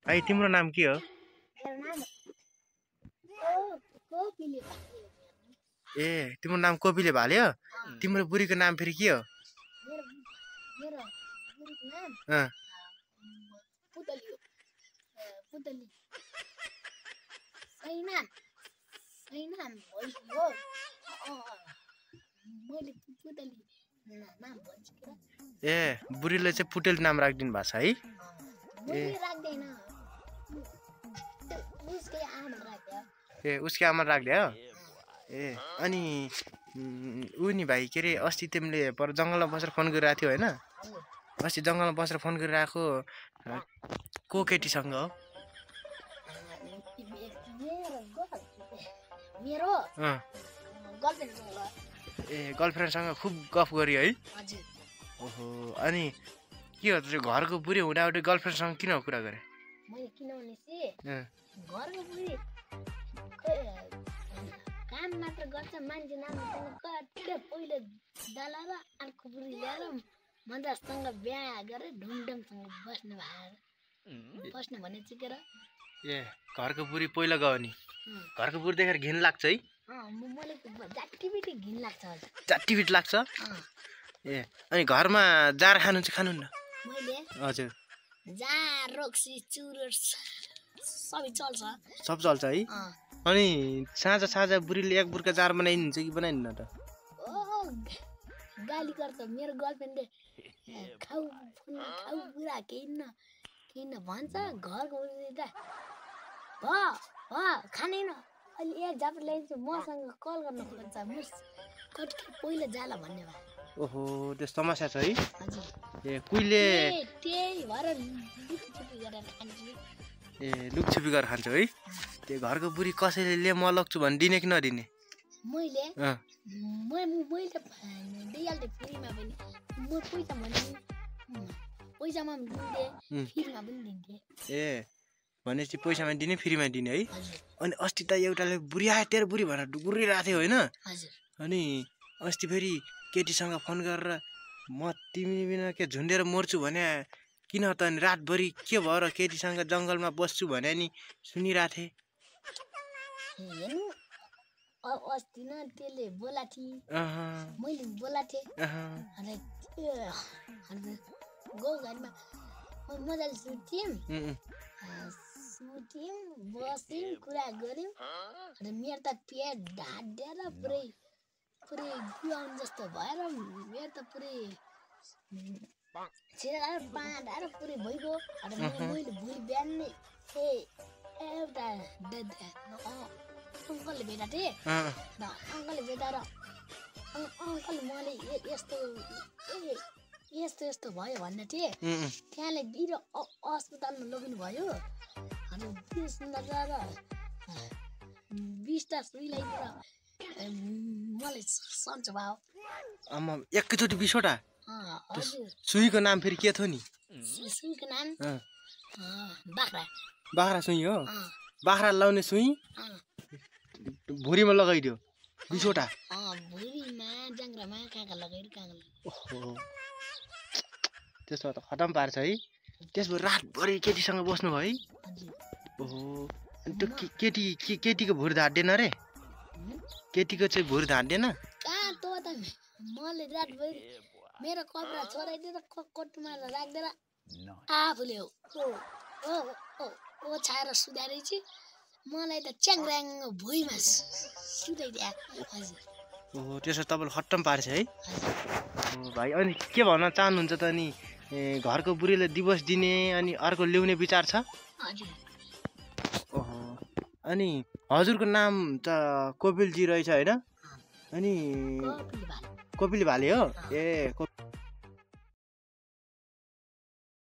भाइ तिम्रो नाम के हो? ए तिम्रो नाम कोपिले भाले हो? तिम्रो बुढीको नाम फेरि के हो? ए बुढीले चाहिँ पुटेल नाम राखिदिनु भएको छ है? ए उसकै आमा राख्दियो? ए अनि ऊ नि भाइ के अरे अस्ति तिमीले पर जङ्गलमा बसेर फोन गरिरहेको थियो होइन? अस्ति जङ्गलमा बसेर फोन गरिरहेको को केटीसँग हो? ए गर्लफ्रेन्डसँग खुब गफ गरियो है? ओहो अनि के हो त्यो घरको बुढी हुँदाहुँदै गर्लफ्रेन्डसँग किन कुरा गरे? काम मात्र गर्छ मान्छे नाम पहिलो डाला र अर्को बुढी ल्याएर मजासँग बिहा गरेर ढुङढुङसँग बस्नु भने चाहिँ के र? ए घरको बुढी पहिला गयो नि? घरको बुढी देखेर घिन लाग्छ है? मलाई जाटिबिटी घिन लाग्छ। जाटिबिटी लाग्छ? ए अनि घरमा जार खानु चाहिँ खानुहुन्न? मैले हजुर जार रोक्सी चुरोट सबै चल्छ। सब चल्छ है? अनि साँझ बुढीले एक बुर्का जार बनाइदिन्छ कि बनाइदिन्न त? गाली गर्छ मेरो गर्लफ्रेन्डले खाऊ बुढा केही न भन्छ। घरको खाँदैन अहिले एक जाप्रो ल्याइदिन्छु मसँग कल गर्न खोज्छ म पहिला जाला भन्ने भयो। ओहो त्यो समस्या छ है? हजुर ए कुहिले त्यही भएर लुकछुपी गरेर खान्छु। ए लुकछुपी गरेर खान्छ है? त्यो घरको बुढी कसैले ले म लग्छु भने दिने कि नदिने? मैले दिइहाल्थेँ फ्रीमा पनि। म पैसामा पनि दिन्थेँ फ्रीमा पनि दिन्थेँ। ए भनेपछि पैसामा दिने फ्रीमा दिने है? अनि अस्ति त एउटाले बुढी आयो तेरो बुढी भनेर डुकुरिरहेको थियो होइन? अनि अस्ति फेरि केटीसँग फोन गरेर म तिमी बिना के झुन्डेर मर्छु भने किन त अनि रातभरि के भएर केटीसँग जङ्गलमा बस्छु भने नि सुनिरहेको थिएँ। हेर्नु अस्ति न त्यसले बोलाएको थिएँ मैले बोलाएको थिएँ गाउँघरमा मजाले सुत्यौँ बस्यौँ कुरा गऱ्यौँ र मेरो त पेट ढाडेर पुरै गुवाउनु जस्तो भएर मेरो त पुरै छिराएर पाँडाएर पुरै भइगयो। मैले भोलि बिहान नै एउटा अङ्कलले भेटेको थिएँ र अङ्कलले भेटाएर अङ्कल मैले यस्तो भयो भन्ने थिएँ। त्यहाँले बिरो अस्पतालमा लगिनु भयो अनि 20टा सुई लगाइदिएर मलाई सन्चो भयो। आमा एकैचोटि 20वटा? हजुर सुईको नाम फेरि के थियो नि? सुईको नाम बाख्रा सुई हो? बाख्रा लाउने सुई भुँडीमा लगाइदियो 20वटा? भुँडीमा जाङ्रामा कहाँ लगाइदियो कहाँ। ओहो त्यसो त खतम पार्छ है? त्यसो रातभरि केटीसँग बस्नु भयो है? ओहो त्यो केटीको भुँडी ढाड्दैन रे? केटीको चाहिँ भुँडी ढाड्दैन? कहाँ त मैले रातभरि मेरो कपडा छोराइदिएर कोटमा राख्दिएर आफूले ओछाएर सुधारेछ मलाई त च्याङ्राङ भुइँमा सुताइदिए। हजुर ओहो त्यसो तपाईँले खट्टम पार्छ है? भाइ अनि के भन्न चाहनुहुन्छ त अनि घरको बुढीले दिवस दिने अनि अर्को ल्याउने विचार छ? हजुर ओहो अनि हजुरको नाम त कोपिलजी रहेछ होइन? अनि कोपिली भाले हो? ए